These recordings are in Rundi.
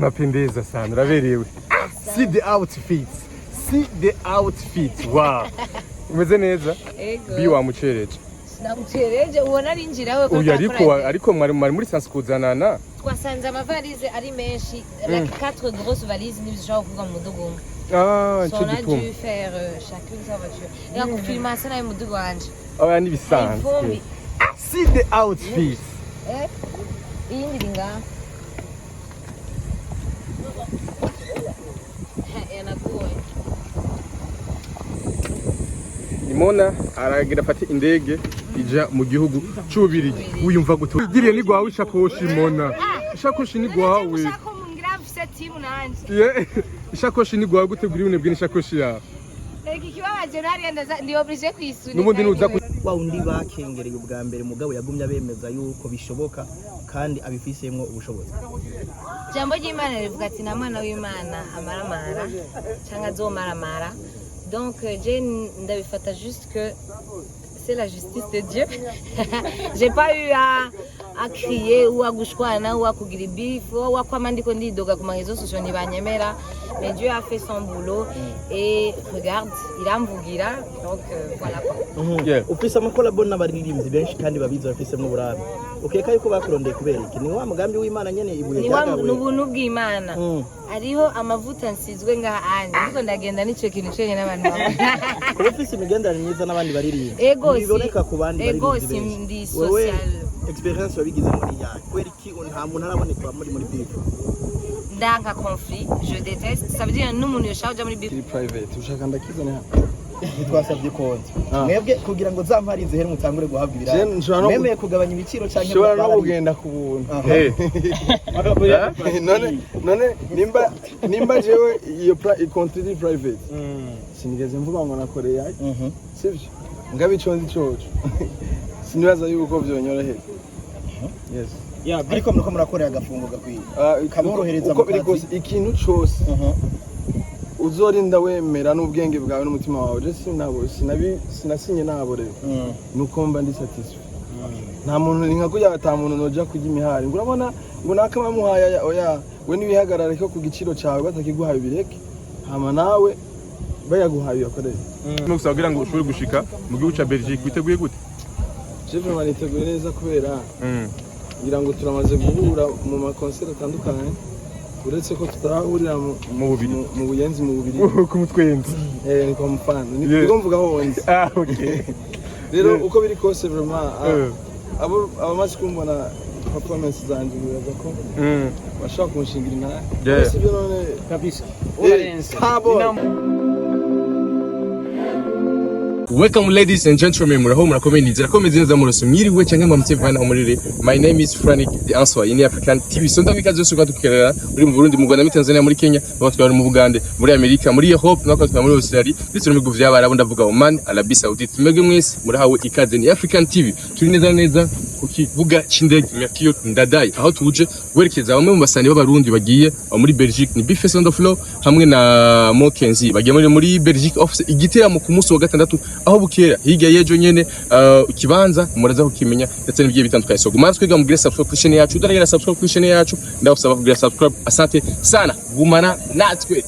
Unapendeza sana, uraberewe. See the outfits. See the outfit. Wow. Umeze neza? Ego. Bi wamucereje. Namucereje ubona arinjira we. Uyu ariko mwari muri sansi kuzanana. Twasanze amavalize ari menshi, like quatre grosses valises ntibishobora kuvuga mu mudugu umwe. Ah, So nico on a gituma. dû faire chacune sa voiture. Reka gufilma hasa nabi mudugu wanje. Oya, nibisanzwe. Ivumbi. See the outfit. Eh? Iyindi iri ngaha. Yanaguye. Imona aragira afate indege ija mu gihugu c'Ububirigi. Wiyumva gute? Ugiriye ni gwawe ishakoshi Mona. Ishakoshi ni gwawe. Ushaka umungira mfise timu nanje. Yeah. Ishakoshi ni gwawe gute guri unebwe n'ishakoshi yawe? Reka ikibabaje nariya ndi obligé kuyisunika. N'ubundi nuza ku Wa undi bakengereye ubwa mbere, mugabo yagumye abemeza yuko bishoboka kandi abifisemwo ubushobozi. Jambo ry'Imana rivuga ati nta mwana w'Imana amaramara cyangwa azomaramara. Donc je ndabifata juste que c'est la justice de Dieu. J'ai pas eu à crier ou à gushwana ou à kugira beef ou à kwama ndiko ndidoga ku ma réseaux sociaux ntibanyemera, mais Dieu a fait son boulot et regarde, iramvugira. Donc voilà quoi. Yeah. Ufise amakolabo n'abaririmbyi benshi kandi babizi bafisemwo uburambe, ukeka yuko bakurondeye kubera iki? Ni wa mugambi w'Imana nyene, ibuye Ni wa ryagabuye. ni ubuntu bw'Imana. Hariho amavuta nsizwe ngaha anje ndiko ndagenda, nico kintu cenyene abantu babona. Kuba ufise imigenderanire myiza n'abandi baririmbyi Ego, ntibiboneka ku bandi ego, baririmbyi si benshi. ndi Wewe social. experience wabigize muri yawe, kubera iki nta muntu araboneka muri beef? Ndanka conflit, je déteste. Ça veut dire n'umuntu yoshaka kuja muri beef. Kiri private, ushaka ndakizane hano? Ntitwasabye konti mwebwe kugira ngo za mpari zihere mutangure guhabwa Je ibiraro nshobora no mwemeye kugabanya ibiciro canke nshobora no barariye? kugenda ku buntu. Aha. Eh. None nimba jewe iyo konti iri private, sinigeze mvuga ngo nakoreye ayo, sivyo? Ngabe ico nzi coco, sinibaza yuko vyonyorohera, yes. Ariko muriko murakorera agafungo gakwiye Ah, kaborohereza uko mu biri kazi. kose, ikintu cose uzorinda wemera n'ubwenge bwawe n'umutima wawe, je sinabo sinabi sinasinye nabo rero nuko mba ndi satisfait. Nta muntu ni nka kurya, ata muntu noja kurya imihari ngo urabona ngo naka bamuhaye aya. Oya, we niwihagarare ko ku giciro cawe, batakiguhaye ubireke, hama nawe bayaguhaye uyakorere. No gusaba kugira ngo ushobore gushika mu gihugu ca Belgique, witeguye gute? Je vraiment niteguye neza kubera ngira ngo turamaze guhura mu makonseri atandukanye, uretse ko tutarahurira mu Mu Bubirigi. mu buyenzi, mu Bubirigi. Ku mutwenzi. Eh, ni kwa mfano. Yeah. Niko mvuga honze. Ah, okay. Rero Yeah. uko biri kose vraiment, abo abamaze kumbona performance zanje bibaza ko bashobora kunshingira intara. Yeah. Sibyo none? Kabisa. Eh, Starboy. Welcome ladies and gentlemen, muraho, murakomeye, nizera ko meze neza, murose mwiriwe cyangwa mwamutse vana umurire. My name is Frank the Answer in African TV. So ndabika zose kwa dukerera muri mu Burundi, mu Rwanda, muri Tanzania, muri Kenya, batwara mu Bugande, muri Amerika, muri Europe, no batwara muri Australia, ndetse no mu bihugu vy'Abarabu, ndavuga Oman, Arabie Saoudite. Mwebwe mwese murahawe ikaze, ni African TV. Turi neza neza ku kibuga c'indege Melchior Ndadaye, aho tuje guherekeza bamwe mu basani b'Abarundi bagiye muri Belgique. Ni B-Face on the floor hamwe na Mokenzi, bagiye muri Belgique office igiteramo ku munsi wa gatandatu, aho bukera hirya y'ejo nyene. Ikibanza muraza kukimenya ndetse n'ibigiye bitandukanye. So gumana twiga, mugire subscribe kuri chaîne yacu. Utaragera subscribe kuri chaîne yacu, ndagusaba kugira subscribe. Asante sana, gumana natwe.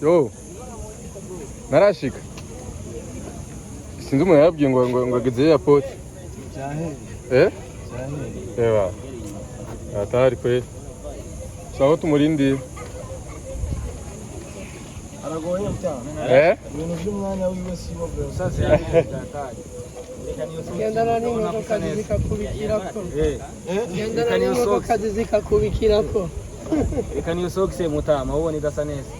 Yo, narashika, sinzi umuntu yarabwiye ngo ageze airport. Eh, eba atari kwe sawa, tumurindire. Aragoye cyane. Eh. Ibintu by'umwanya wiwe sibo bro. Gendana n'inkokokazi zikakubikirako. Gendana n'inkokokazi zikakubikirako. Reka niyo sokise mutama ubona idasa neza.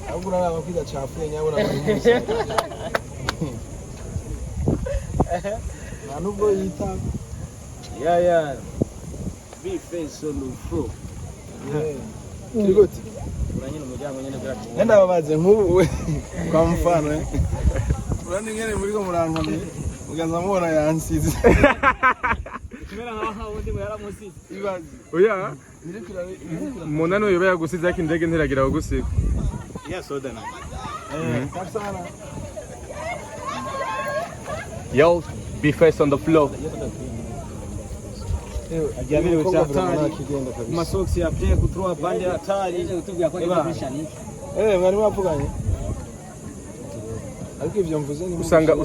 Ahubwo uraraba ko idacafuye nyabona buri munsi. Nta nubwo yita. Ya. B-Face on the floor. Kiri gute? Kugura nyine umuryango nyine kugira tubone. Nenda babaze nk'ubu we kwa mfano, eh. Urandi ngene muriko murankamye mugaza mubona yansize. Kimera nkaho wundi ngo yaramusize. Ibaze. Oya. Niriko iriko. Munano yoba yagusize, ariko indege ntiragira kugusiga. Ya soda na. Safi sana. Yo, be first on the floor. Agiye aberewe Umukobwa cyane. vraiment ntakigenda kabisa. Amasogisi ya bien kutroa bande hatari. Kutubwira ko Eba. Eh, mwari mwavuganye? Ariko ivyo mvuze ni Usanga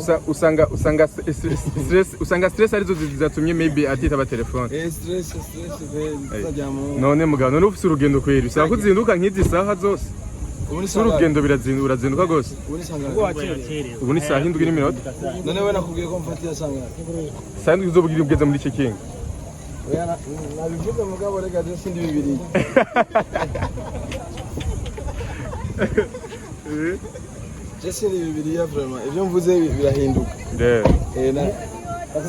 usanga stress, usanga stress arizo zatumye maybe atitaba telefone. Eh, stress, stress be tuzajya mu None mugabo, none ufise urugendo kweri, bisaba kuzinduka nk'izi saha zose. Ubu ni Si urugendo, birazinduka, urazinduka rwose. Ubu ni sangara. Ubu ni saha 7 n'iminota. None we nakubwiye ko mfatiye sangara. Saha 7 uzobugira ugeze muri checking. Oya, nabivuze mugabo rega je sindi bibiri. Je sindi bibiriya vraiment. Ivyo mvuze birahinduka. Yeah. Eh, na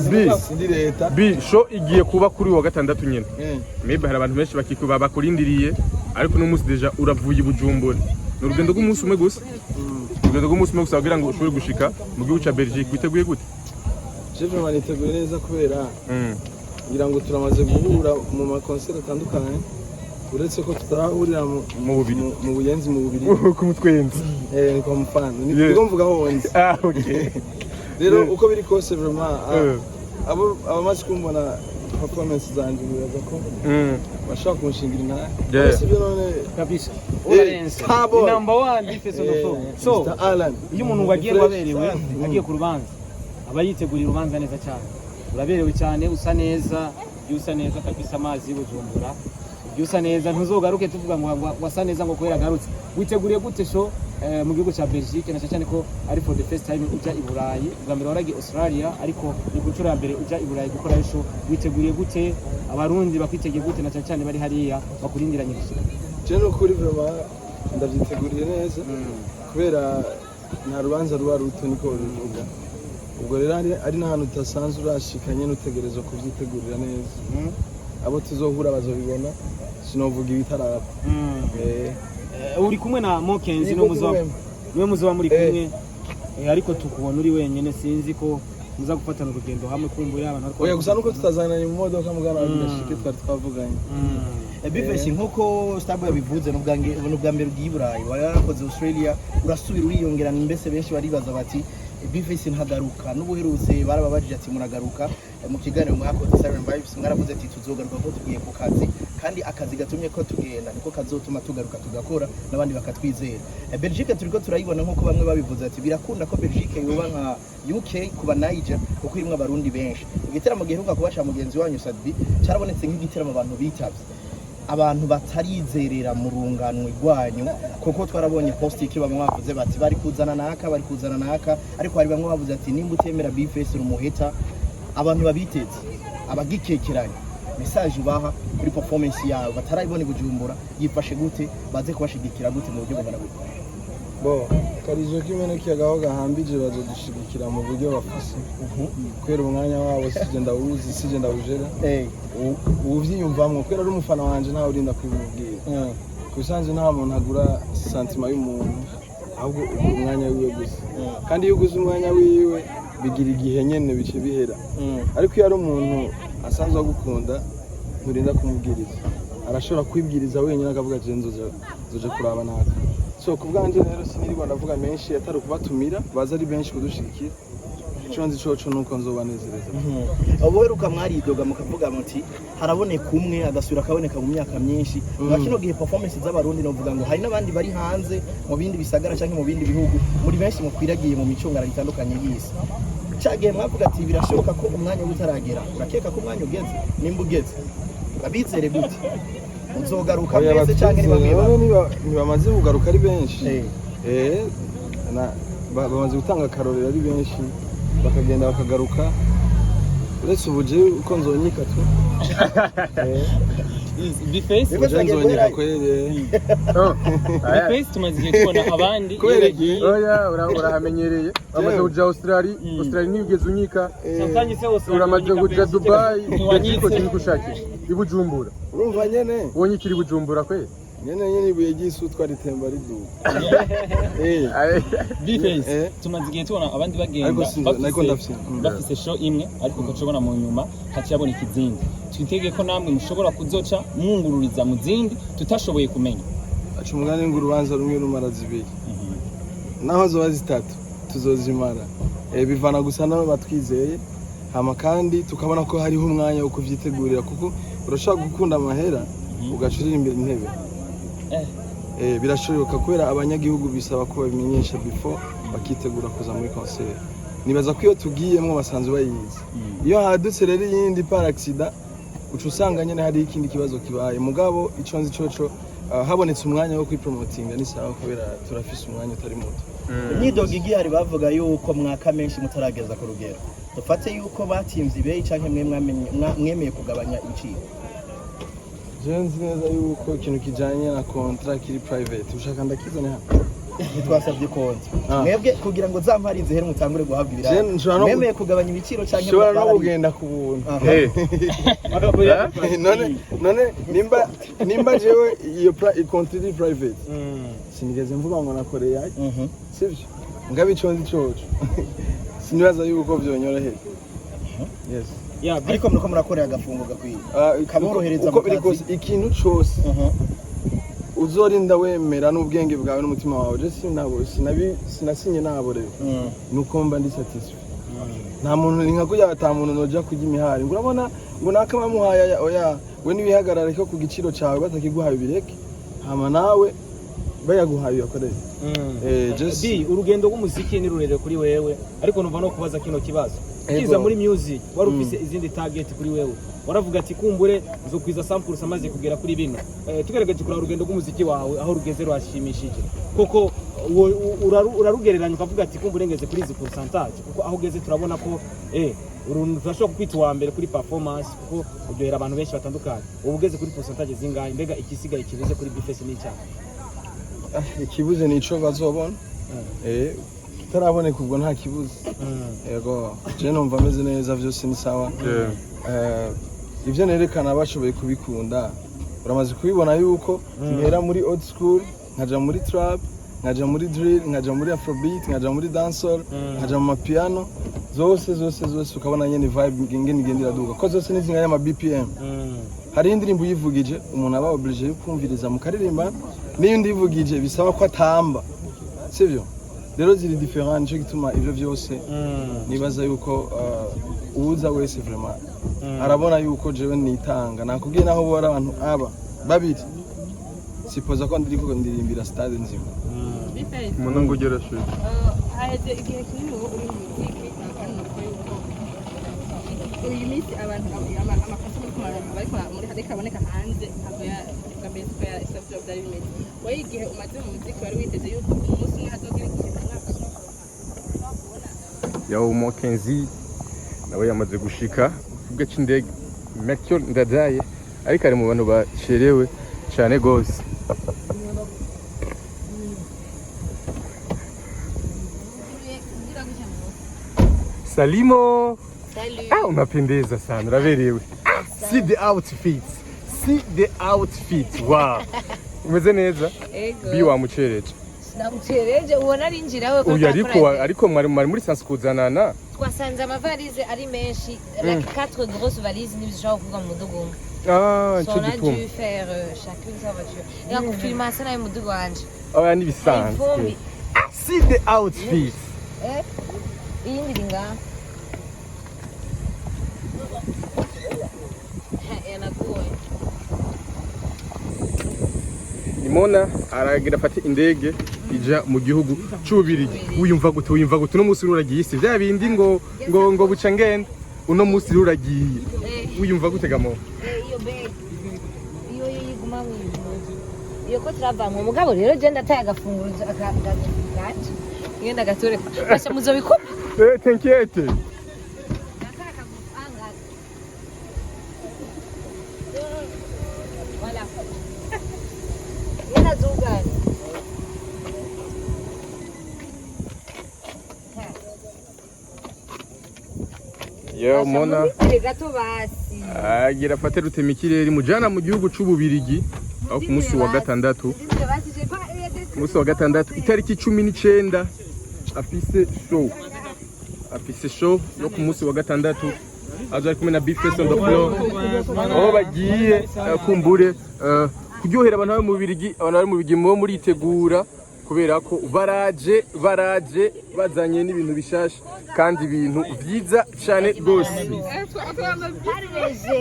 B sindi leta. B show igiye kuba kuri uyu wa gatandatu nyine. Eh. Maybe hari abantu benshi bakikuba bakurindiriye, ariko uno munsi déjà uravuye i Bujumbura. Ni urugendo rw'umunsi umwe gusa, urugendo rw'umunsi umwe gusa kugira ngo ushobore gushika mu gihugu ca Belgique. Witeguye gute? Je vraiment niteguye neza kubera ngira ngo turamaze guhura mu ma concert atandukanye, uretse ko tutarahurira mu Mu Bubiri. Mu Buyenzi, mu Bubiri. Ku mutwenzi. Eh, ni kwa mfano. Ni niko mvuga honze. Ah, okay. Rero uko biri kose vraiment, abo abamaze kumbona performance zanje bibaza ko bashobora kunshingira intahe. Sibyo none? Kabisa. Eh, Urarenze. Starboy. Ni number one B-Face on the floor. So, Mr. Alan. iyo umuntu ngo agiye ngo Fresh. aberewe, agiye ku rubanza, aba yiteguriye urubanza neza cyane. Uraberewe cyane, usa neza, iyo usa neza kabisa, amazi y'Ubujumbura. Iyo usa neza ntuzogaruke tuvuga ngo wasa neza ngo kubera agarutse. Witeguriye gute show mu gihugu cya Belgique, na cyane ko ari for the first time uja i Burayi? Bwa mbere waragiye Australia, ariko ni ku nshuro ya mbere uja i Burayi gukora show. Witeguriye gute? Abarundi bakwitegeye gute, na cyane cyane bari hariya bakurindiranye gushika? Je ni ukuri vraiment ndavyiteguriye neza kubera nta rubanza ruba ruto, niko bivuga. Ubwo rero ari n'ahantu udasanzwe urashika nyene, utegerezwa kuvyitegurira neza. Abo tuzohura bazobibona, sinovuga ibitaraba. Eh. Uri kumwe na Mokenzi Niko no muzoba kumwe. niwe muzoba muri kumwe. Ariko tukubona uri wenyene, sinzi ko muza gufatana urugendo hamwe, kumbura abantu ariko. Oya, gusa nuko tutazananye mu modoka mugana bidashike twari twavuganye. B-Face, nkuko Starboy yabivuze, n'ubwa mbere ugiye i Burayi. Wari warakoze Australia, urasubira uriyongera, mbese benshi baribaza bati B-Face ntagaruka. N'ubuherutse barababajije ati muragaruka. Mu kiganiro mwakoze Siren Vibes mwaravuze ati tuzogaruka ko tugiye ku kazi, kandi akazi gatumye ko tugenda niko kazotuma tugaruka tugakora n'abandi bakatwizera. Belgique turiko turayibona, nkuko bamwe babivuze ati birakunda ko Belgique yoba nka UK kuba Niger, kuko irimwo Abarundi benshi. Igiteramo giheruka kuba ca mugenzi wanyu Sadbi carabonetse nk'igiteramo abantu bitavye, abantu batarizerera mu runganwe rwanyu, kuko twarabonye post iki, bamwe bavuze bati bari kuzana naka, bari kuzana naka, ariko hari bamwe bavuze ati nimba utemera B-Face urumuheta. Abantu babiteze, abagikekeranya, message ubaha kuri performance yawe batarayibona i Bujumbura yifashe gute? Baze kubashigikira gute mu buryo bungana gute? Bo karijo k'imeneke agaho gahambije, bazodushigikira mu buryo bafise kubera umwanya wabo sije ndawuzi, sije ndawujera. Uwuvyiyumvamwo kubera ari umufana wanje ntawe urinda kubimubwira. Ku bisanzwe nta muntu agura sentiment y'umuntu, ahubwo ugura umwanya wiwe gusa. Kandi iyo uguze umwanya wiwe bigira igihe nyene bice bihera. Ariko iyo ari umuntu asanzwe agukunda nturinda kumubwiriza, arashobora kwibwiriza wenyine akavuga ati nzoja, nzoja kuraba naka. So ku bwanje rero sinirirwa ndavuga menshi atari ukubatumira baza ari benshi kudushigikira. Ico nzi coco nuko nzobanezereza. Ubuheruka mwaridoga mukavuga muti haraboneka umwe agasubira akaboneka mu myaka myinshi. Mwa kino gihe performance z'Abarundi, novuga ngo hari n'abandi bari hanze mu bindi bisagara cyangwa mu bindi bihugu, muri benshi mukwiragiye mu micungararo itandukanye y'isi. Cya gihe mwavuga ati birashoboka ko umwanya utaragera, urakeka ko umwanya ugeze? Nimba ugeze babizere gute? Muzogaruka Oya, mwese cyangwa ni bamwe batwizere. bamwe? Ntibamaze kugaruka ari benshi. Eh. Eh, bamaze gutanga akarorero ari benshi, bakagenda bakagaruka, uretse ubu jewe uko nzonyika tu. B-Face. Niko Uje twagiye nzonyika guherayo. kweri. B-Face, tumaze igihe tubona abandi iyo Kubera bagiye. Oya, urahamenyereye, wamaze kuja Australia. Australia ntiyigeze unyika. Sometimes se Australia Uramaze unyika kuja Belgique, Dubai. ntiwanyitse. Belgique turi gushakisha i Bujumbura. Urumva nyene. Wonyikira i Bujumbura kweli. Nyene nyene ibuye ry'isutwa ritemba riduga. B-Face, Eh. tumaze igihe tubona abandi bagenda Ariko nariko ndafyina. Bafise show imwe, ariko ukacubona mu nyuma haciye haboneka izindi. Twitege ko namwe mushobora kuzoca mwungururiza mu zindi tutashoboye kumenya. Aca umugani ngo urubanza rumwe rumara zibiri, naho zoba zitatu tuzozimara. Bivana gusa nabo batwizeye, hama kandi tukabona ko hariho umwanya wo kuvyitegurira, kuko urashobora gukunda amahera ugaca uririmbira intebe. Birashoboka kubera abanyagihugu bisaba ko babimenyesha before, bakitegura kuza muri concert. Nibaza ko iyo tugiyemwo basanzwe bayizi. Iyo hadutse rero iyindi par accident, uca usanga nyene hari ikindi kibazo kibaye. Mugabo ico nzi coco, habonetse umwanya wo kwipromotinga ni sawa, kubera turafise umwanya utari muto. Imyidogo igihari, bavuga yuko mwaka menshi mutarageza ku rugero. Dufate yuko batimvye ibeyi canke mwe mwemeye kugabanya ibiciro? Jewe nzi neza yuko ikintu kijanye na contrat kiri private. Ushaka ndakizane hano? Ntitwasabye konti. Ah. Mwebwe kugira ngo za mpari zihere mutangure guhabwa Je ibiraro, nshobora no mwemeye kugabanya ibiciro canke nshobora no kugenda ku buntu. Aha. None nimba jewe iyo contrat iri private, sinigeze mvuga ngo nakoreye aya, sivyo? Ngabe ico nzi coco, sinibaza yuko vyonyorohera, yes. Yeah, Ariko muriko murakorera agafungo gakwiye Ah, kaborohereza uko mu biri kazi. kose, ikintu cose uzorinda wemera n'ubwenge bwawe n'umutima wawe. Je sinasinye naborewe, nuko mba ndi satisfait. Nta muntu, ni nka kurya ata muntu noja kurya imihari ngo urabona ngo naka bamuhaye aya. Oya, we niwihagarare ko ku giciro cawe, batakiguhaye ubireke, hama nawe bayaguhaye uyakorere. Just B, urugendo rw'umuziki ni rurerure kuri wewe, ariko numva no kubaza kino kibazo. Ego. Kiza muri music wari ufise izindi target kuri wewe, waravuga ati kumbure nzokwiza samples amaze kugera kuri bino. Tugerageje kuraba urugendo rw'umuziki wawe aho rugeze, rurashimishije koko. Urarugereranya ukavuga ati kumbure ngeze kuri izi pourcentage, kuko aho ugeze turabona ko turashobora kukwita uwa mbere kuri performance, kuko uryohera abantu benshi batandukanye. Ubu ugeze kuri pourcentage zingahe? Mbega ikisigaye kibuze kuri B-Face n'icyaha? Ikibuze nico bazobona. Kitaraboneka ubwo nta kibuze. Yego, je numva ameze neza, vyose ni sawa. Ivyo nerekana bashoboye kubikunda. Uramaze kubibona yuko mpera muri old school, nkaja muri trap, nkaja muri drill, nkaja muri afrobeat, nkaja muri dancehall, nkaja mu mapiano, zose zose zose, ukabona nyene vibe ingene igenda iraduga, ko zose nizinganya ama BPM. Hari indirimbo uyivugije umuntu aba obligé yo kumviriza mukaririmba, n'iyo undi yivugije bisaba ko atamba, sivyo? Rero ziri différent, nico gituma ivyo vyose nibaza yuko uwuza wese vraiment arabona yuko jewe nitanga. Nakubwiye, naho bora abantu aba babiri, sipoza ko ndiriko ndirimbira stade nzima. Umuntu ngo ugera shuri. Haheze igihe kinini ubu uri mu muziki, kandi nuko yuko uyu minsi abantu amakosa muri bariko muri ariko aboneka hanze ntabwo ya bwa mbere siko ya isabyo byari bimeze. Wowe igihe umaze mu muziki, wari witeze yuko umunsi umwe hazogira igihe mu mwaka ushobora kubona? Yawo Mokenzi nawe yamaze gushika ku kibuga c'indege Melchior Ndadaye, ariko ari mu bantu bacerewe cane gose. Salimo. Salut. Ah, unapendeza sana, uraberewe. Ah, see the outfit. See the outfit. Wow. Umeze neza? Ego. Bi wamucereje. Sinamucereje, ubona arinjira we ko Uyu ariko atakora. Ariko mwari muri sansi kuzanana. Twasanze amavalize ari menshi, like quatre grosses valises ntibishobora kuvuga mu mudugu umwe. Ah, So ico on a gituma. dû faire chacune sa voiture. Reka gufilma hasa nabi mudugu wanje. Oya, nibisanzwe. Ivumbi. Ah, see the outfit. Eh? Iyindi iri ngaha. Yanaguye. Nimona aragira afate indege ija mu gihugu c'Ububirigi. Wiyumva gute? Wiyumva gute? Uno munsi ruragiye, si vya bindi ngo buca ngenda. Uno munsi ruragiye. Wiyumva gute gamo? Iyo bag. Iyo yiguma mu iyo ko turavamwe, mugabo rero je ndataye agafunguruzo aka gace. Ngenda gatore. Basha muzobikupa. T'inquiète. Ndataye akagufanga. Voilà. Ngenda zugana. Yo Mona Basha gato basi. Agira afate rutemikirere mujana mu gihugu c'Ububirigi. Aho ku munsi wa gatandatu, ku munsi wa gatandatu itariki 19, afise show, afise show yo ku munsi wa gatandatu, aza ari kumwe na B-Face on the floor, aho bagiye kumbure kuryohera abantu bari mu Bubirigi. Abantu bari mu Bubirigi, mubo muritegura kubera ko baraje, baraje bazanye n'ibintu bishasha kandi ibintu vyiza cane rwose. Hareje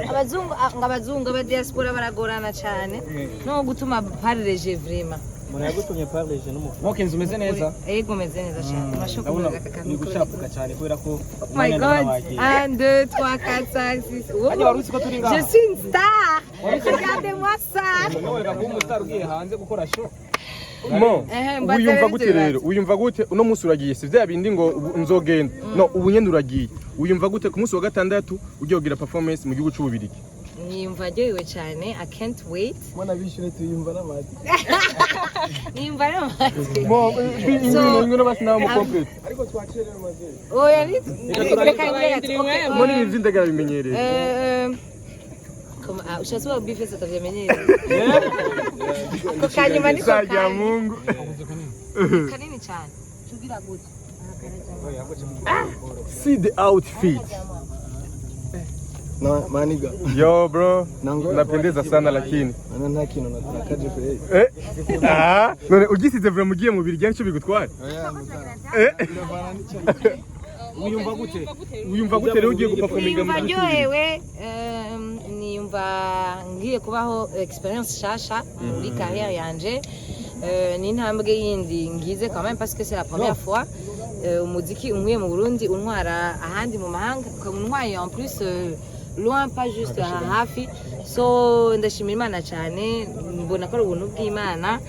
abazungu, ngo abazungu aba diaspora baragorana cyane no gutuma pareje vraiment. Umuntu yagutumye parleje n'umufuka. Mokenzi, umeze neza? Ego, meze neza cyane. Urashobora Ndabona kuvuga aka kantu? ni gucafuka cyane kubera ko Oh my God! 1, 2, 3, 4, 5, 6. Hajya wari uzi ko turi ngaha? Je suis une star! Regardez-moi ça! Nawe kuba umustar ugiye hanze gukora show. Mo mbaza wiyumva rero gute ibyo rero? bibazo. Wiyumva gute uno munsi uragiye? Si vya bindi ngo ubu nzogenda, no ubu nyene uragiye. Wiyumva gute ku munsi wa gatandatu ugiye kugira performance mu gihugu c'Ububirigi? Niyumva aryohewe cyane. I can't wait. Mwana bishyure tuyumva n'amata. Niyumva n'amatwi. Mo ngwino basi nawe mu complete. Ariko twacerewe maze. Oya, ni reka reka. Okay. Mo n'ibintu vy'indagara bimenyereye. Comment, ah, ushatse uba B-Face atavyamenyereye. Ako kanyuma niko Sajya kanya. Mungu. Kanini cyane. Tugira gute? See the outfit. Na maniga. Yo bro, Nango. unapendeza sana lakini. Ana nta kintu natakaje kweli. Eh? Ah, none ugisize vraiment ugiye mu Bubirigi nicyo bigutwaye? Eh? Wiyumva gute? Wiyumva gute rero ugiye guperforminga mu Niyumva gihugu c'Ububirigi? ndyohewe, niyumva ngiye kubaho experience shasha muri carrière yanje. Ni intambwe yindi ngize quand même, parce que c'est la première fois umuziki unkuye mu Burundi untwara ahandi mu mahanga, ukaba untwaye en plus loin, pas juste aha hafi. So ndashimira Imana cyane, mbona ko ari ubuntu bw'Imana.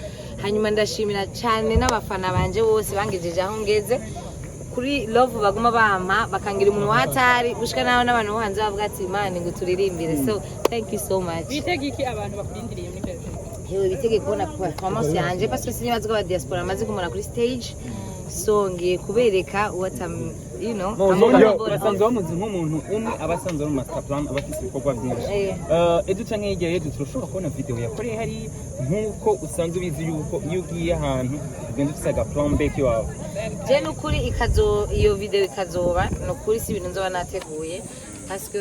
Hanyuma ndashimira cyane n'abafana banje bose bangejeje aho ngeze, kuri love baguma bampa, bakangira umuntu watari gushika naho n'abantu bo hanze bavuga ati: "Imana ngo turirimbire." So thank you so much. Bitega iki abantu bakurindiriye muri Belgium? Yewe, bitege kubona performance yanje, parce que sinibaza ko aba diaspora amaze kumara kuri stage, so ngiye kubereka what I'm I'm capable of. Basanzwe bamuzi nk'umuntu umwe aba asanzwe ari mu master plan, aba afise ibikorwa byinshi. Ejo canke hirya y'ejo turashobora kubona video yakoreye hariya, nk'uko usanzwe ubizi yuko iyo ugiye ahantu ugenda ufise aga plan B kiwawe? Je nukuri ikazo iyo video ikazoba, nukuri si ibintu nzoba nateguye, parce que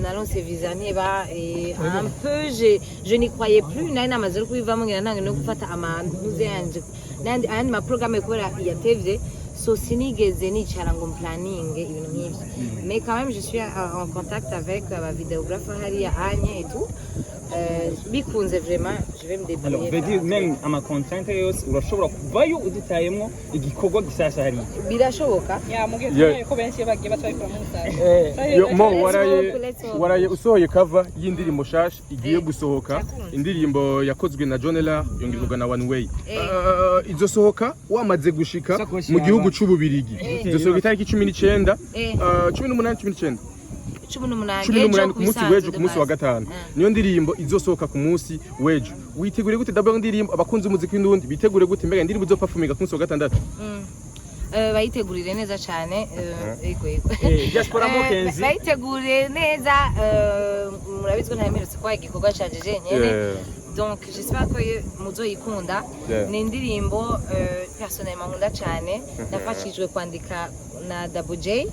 naronse visa nteba et un peu je n'y croyais plus. Nari namaze no kubivamo, ngira ntange no gufata amantuze yanje n'ayandi ayandi ma programme kubera yatevye. So sinigeze nicara ngo mplaninge ibintu nk'ivyo, mais quand même je suis en contact avec aba vidéographe hariya anye et tout. Bikunze vraiment je vais me Alors, débrouiller. veut dire même ama contrainte yose urashobora kuvayo udutayemwo igikorwa gishasha hariya? Birashoboka. Ya mugihe tubonye ko benshi iyo bagiye baca babikuramo umusaruro. Yo, Mo Let's waraye hope, let's hope. waraye usohoye cover y'indirimbo shasha igiye gusohoka, indirimbo yakozwe na John Ella yongerwa na One Way. Izosohoka wamaze gushika Isakoshi mu gihugu yawe. c'Ububirigi. Izosohoka itariki 19, 18, 19. 18. 18, Ejo. Ku munsi w'ejo, ku munsi wa gatanu, niyo ndirimbo izosohoka ku munsi w'ejo. Witegure gute d'abord indirimbo? Abakunzi umuziki w'indundi bitegure gute? Mbega indirimbo izoperforminga ku munsi wa gatandatu? Bayitegurire neza cyane, yego yego. Diaspora Mokenzi. Bayitegurire neza. Murabizi ko ntahemerutse kuba igikorwa canje jenyene, donc j'espère ko muzoyikunda. Ni indirimbo personnellement nkunda cyane, nafashijwe kwandika na Double J.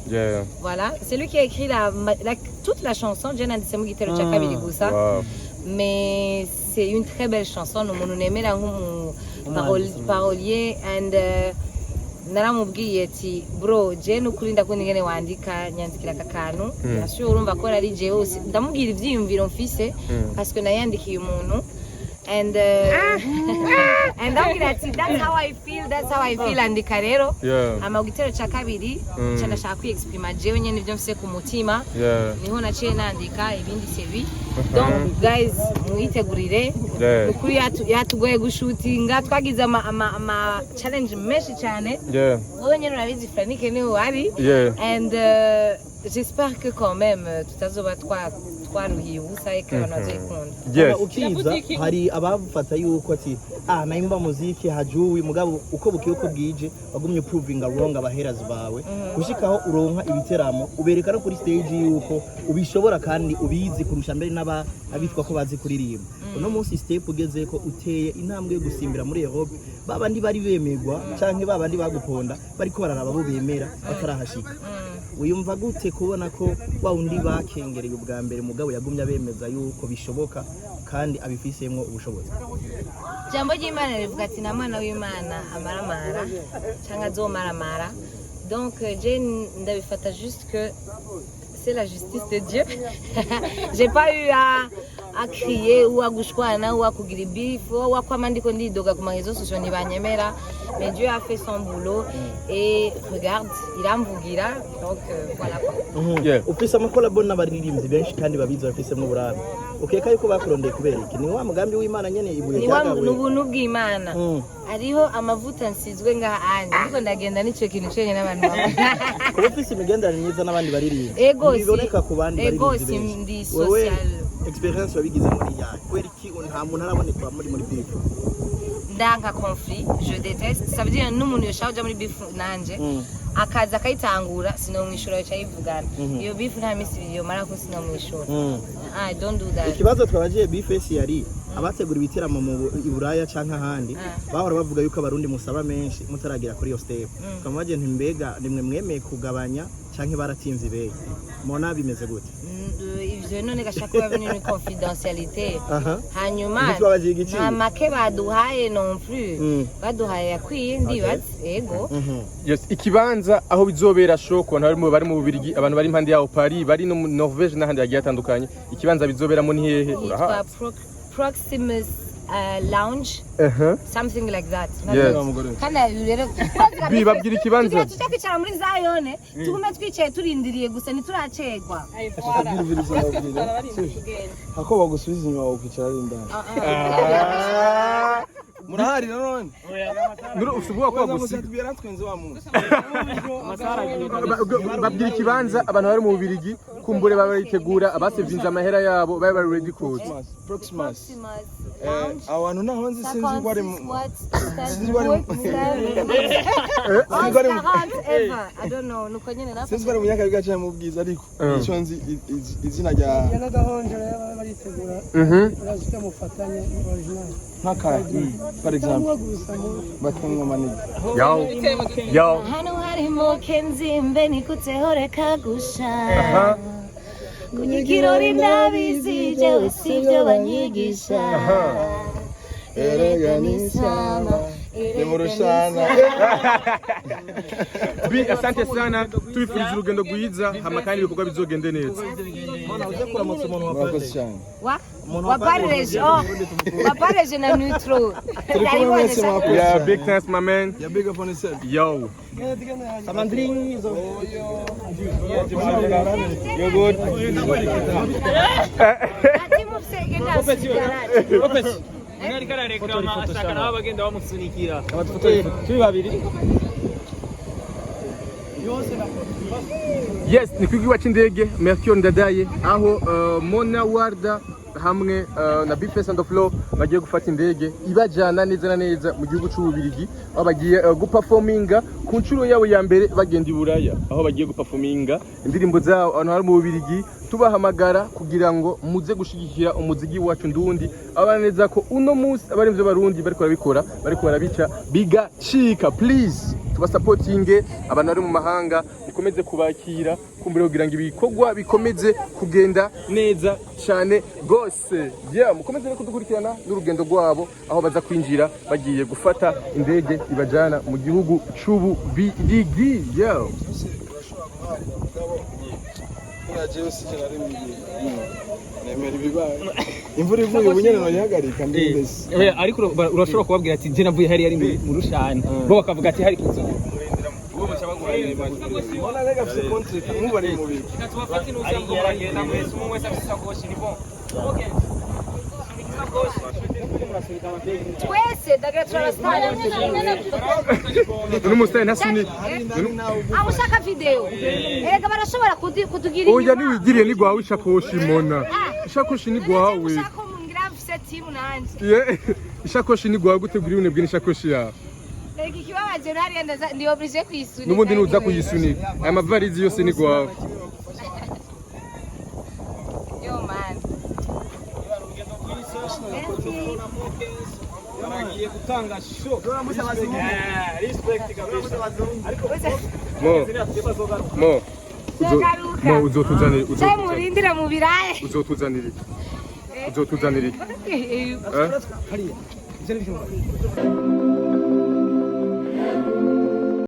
Voilà, c'est lui qui a écrit toute la chanson. Je nanditsemo igitero cya kabiri gusa, mais c'est une très belle chanson. Ni umuntu nemera nk'umu parolier and naramubwiye ati: "Bro, je nukuri ndakunda ingene wandika, nyandikira aka kantu." Bien sûr urumva ko ari jewe aussi ndamubwira ivyiyumviro mfise, parce que nayandikiye umuntu and ndamubwira ati: "That's how I feel, that's how I feel, andika rero." Ama igitero ca kabiri ca ndashaka kwiexprima jewe nyene ivyo mfise ku mutima, niho naciye nandika ibindi, c'est lui. Donc guys, mwitegurire. Ukuri yatugoye gushutinga, twagize ama challenge menshi cyane. Wowe nyene urabizi, Franike niwe wari. And j'espère que quand même tutazoba twa twaruhiye ubusa, eka abantu bazoyikunda. Ukiza hari abafata yuko ati naimba muziki hajui, mugabo uko bukiye uko bwije wagumye provinga wrong abahaters bawe, gushikaho uronka ibiteramo, ubereka no kuri stage yuko ubishobora kandi ubizi kurusha mbere n'aba abitwa ko bazi kuririmba. Uno munsi step ugeze ko uteye intambwe yo gusimbira muri Europe, babandi bari bemerwa canke babandi baguponda bariko bararaba bo bemera batarahashika. Wiyumva gute kubona ko wa undi bakengereye ubwa mbere, mugabo yagumye abemeza yuko bishoboka kandi abifisemwo ubushobozi? Ijambo ry'Imana rivuga ati nta mwana w'Imana amaramara cyangwa azomaramara. Donc je ndabifata juste que c'est la justice de Dieu. J'ai pas eu à crier ou à gushwana ou à kugira beef ou à kwama ndiko ndidoga ku ma réseaux sociaux ntibanyemera, mais Dieu a fait son boulot et regarde, iramvugira. Donc voilà quoi. Ufise amacollabo n'abaririmbyi benshi kandi babizi, bafisemwo uburambe. Ukeka yuko bakurondeye kubera iki? Ni wa mugambi w'Imana nyene, ibuye Ni wa ryagawe? Ni ubuntu bw'Imana. Hariho amavuta nsizwe ngaha anje ndiko ndagenda, nico kintu cenyene abantu babona. Kuba ufise imigenderanire myiza n'abandi baririmbyi Ego, ntibiboneka ku bandi ego, baririmbyi si benshi. ndi Wewe social. experience wabigize muri yawe, kubera iki nta muntu araboneka muri beef? Ndanka conflit, je déteste. Ça veut dire n'umuntu yoshaka kuja muri beef nanje, akaza akayitangura, sinomwishura, yoca yivugana. Iyo beef nta misi ibiri yomara ko sinomwishura. I don't do that. Ikibazo twabajiye Bface, yari abategura ibiteramo mu i Buraya canke ahandi, bahora bavuga yuko Abarundi musaba menshi mutaragera kuri iyo step. Tukamubaje nti mbega nimwe mwemeye kugabanya canke baratinze ibeye? Mona bimeze gute? Ivyo none gashaka kuba binini confidentialité. Hanyuma Ntitwabagiye igiciro. Nta make baduhaye non plus. Baduhaye yakwiye, ndibaza, ego. Yes, ikibanza aho bizobera show ku bantu bari mu Bubirigi, abantu bari impande yaho Paris, bari no mu Norvège n'ahandi hagiye hatandukanye, ikibanza bizoberamo ni hehe? Yitwa Urahazi? Proximus Lounge, something like that. Kandi ayo rero Babwira ikibanza. Tugira tujya kwicara muri Zayone, tugume twicaye turindiriye gusa, ntituracerwa. Hako bagusubiza inyuma wokwicara ari indani. Murahari nanone? Nuru ufite ubwoba ko bagusiga. Yaratwenze wa munsi. Babwira ikibanza, abantu bari mu Bubirigi kumbure baba baritegura, abasevinze amahera yabo babe bari ready kuza. Proximus. Proximus Eh, Lounge. aho hantu naho nzi, sinzi ko ari mu sinzi ko ari mu Sinzi ko ari mu I don't know, nuko nyene sinzi ko ari mu Nyakabiga canke mu Bwiza, ariko icyo nzi izina rya N'agahonjera yaba baritegura, urazi ko mufatanye original. Nk'aka par exemple Cyangwa gusa mu batanywa manini. Yo yo. Hano harimo kenzimbe nikutehoreka gusha kunyikirori, ndabizi jewe sivyo banyigisha. Erega ni sama ni mu rushana. Bi, asante sana, tubifuriza urugendo rwiza hama kandi ibikorwa bizogende neza. Mona uze kuramutsa umuntu wa Murakoze Paris. cyane. Wa Umuntu wa wa pareje, oh, wa pareje na neutro. Turi kumwe mwese, mwakoze. Yeah, big thanks, my man. Ya big up on yourself. Yo. Samandrin izo. You good? Ati mufise genda sigara. Ariko arareklama ashaka nawe bagenda bamusunikira. Turi babiri. Yes, ni ku kibuga cy'indege Melchior Ndadaye, aho Mona Warda hamwe na Bface and the Flow bagiye gufata indege ibajyana neza na neza mu gihugu cy'Ububirigi, aho bagiye guperforminga ku nshuro yabo ya mbere bagenda i Buraya, aho bagiye guperforminga indirimbo zabo. Abantu bari mu Bubirigi tubahamagara kugira ngo muze gushigikira umuziki wacu ndundi, abana neza ko uno munsi abarimvyo barundi bariko barabikora, bariko barabica bigacika. Please tubasapotinge. Abantu bari mu mahanga mukomeze kubakira kumbure kugira ngo ibikorwa bikomeze kugenda neza cyane gose. Yeah, mukomeze no kudukurikirana n'urugendo rwabo, aho baza kwinjira bagiye gufata indege ibajana mu gihugu c'Ububirigi. Yeah. Jewe sije narembye, nemera ibibaye, imvura iguye ubu nyene noyihagarika ndindese. Oya, ariko urashobora kubabwira ati je navuye hariya ari mu rushana, bo bakavuga ati hari ikizuba. Mbona rega afise contre nk'ubu ari mu biki. Tubafate n'uza ngo muragenda mwese, umwe wese afite isakoshi, ni bon. Okay. Isakoshi. Murasunika amabegi. Twese ndagira turabasitari. None umusitari ntasunika? Abo ushaka video, erega barashobora kutugira Oya. inyuma. Niwigiriye ni gwawe ishakoshi, Mona, ishakoshi ni gwawe. Ushaka mungira mfise team nanje. Ye, ishakoshi ni gwawe, gutegura ibintu bw'ishakoshi yawe. Reka, ikibabaje hariya ndi obligé kuyisunika. N'ubundi nuza Anyway. kuyisunika, aya mavarizi yose ni gwawe. Yo man. Merci. Baragiye gutanga show. Respect kabisa. Ariko Mo mo Zogaruka. Mo, uzotuzanira Cyo uzotuzanira murindira mu biraye. Uzotuzanira iki? Uzotuzanira iki? Eh? Hariya. Ivyo ni byo.